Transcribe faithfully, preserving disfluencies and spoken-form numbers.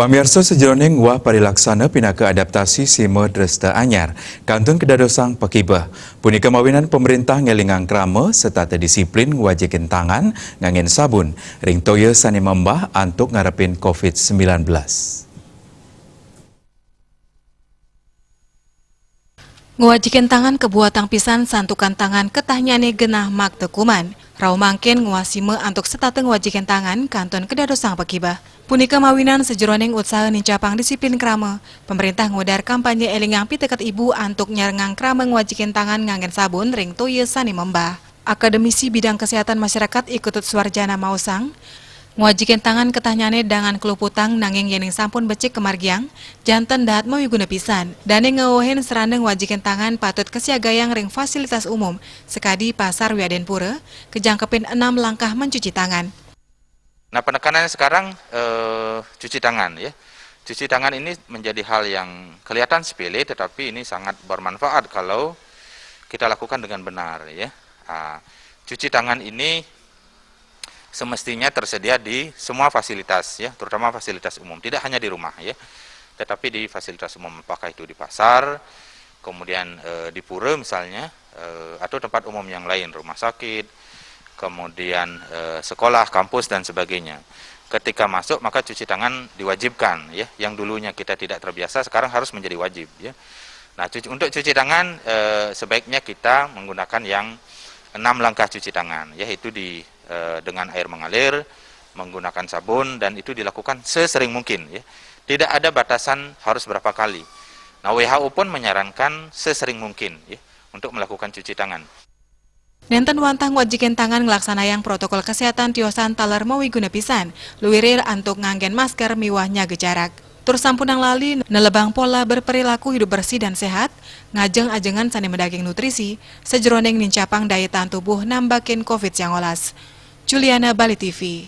Pamiarsa, sajeroning wah parilaksana pinaka adaptasi sima dresta anyar, kantun kadadosang pakibeh. Punika mawinan pamrintah ngelingang krama setata disiplin ngwajikin tangan nganggen sabun ring toya sane membah antuk ngarepin covid sembilan belas. Ngwajikin tangan kabuatang pisan santukan tangan ketahnyane genah makta kuman. Rauh mangkin ngwah sima antuk setata ngwajikin tangan kantun kadadosang pakibeh. Punika mawinan sajeroning utsaha nincapang disiplin krama, pamrintah ngwedar kampanye elingang piteket ibu antuk nyarengang krama ngwajikin tangan nganggen sabun ring toya sane membah. Akademisi bidang kesehatan masyarakat I Ketut Suarjana maosang, ngwajikin tangan ketahnyane dangan keluputang nanging yening sampun becik kamargiang, janten dahat mawiguna pisan. Dane ngwewehin srana ngwajikin tangan patut kasiagayang ring fasilitas umum, sakadi pasar wiadin pura, kajangkepin enam langkah mencuci tangan. Nah, penekanannya sekarang, eh, cuci tangan, ya. Cuci tangan ini menjadi hal yang kelihatan sepele, tetapi ini sangat bermanfaat kalau kita lakukan dengan benar, ya. Ah, cuci tangan ini semestinya tersedia di semua fasilitas, ya, terutama fasilitas umum, tidak hanya di rumah, ya, tetapi di fasilitas umum, apakah itu di pasar, kemudian, eh, di pura misalnya, eh, atau tempat umum yang lain, rumah sakit, kemudian, eh, sekolah, kampus, dan sebagainya. Ketika masuk, maka cuci tangan diwajibkan, ya. Yang dulunya kita tidak terbiasa, sekarang harus menjadi wajib, ya. Nah, cuci, untuk cuci tangan, eh, sebaiknya kita menggunakan yang enam langkah cuci tangan, yaitu di, eh, dengan air mengalir, menggunakan sabun, dan itu dilakukan sesering mungkin, ya. Tidak ada batasan harus berapa kali. Nah, W H O pun menyarankan sesering mungkin, ya, untuk melakukan cuci tangan. Nenten wantah ngwajikin tangan nglaksanayang protokol kesehatan tiosan taler mawiguna pisan, luirir antuk nganggen masker miwah nyaga jarak. Tur sampunang lali nelebang pola berperilaku hidup bersih dan sehat, ngajeng ajengan sane madaging nutrisi, sajeroning nincapang daya tahan tubuh nambakin covid sangolas. Juliana, Bali T V.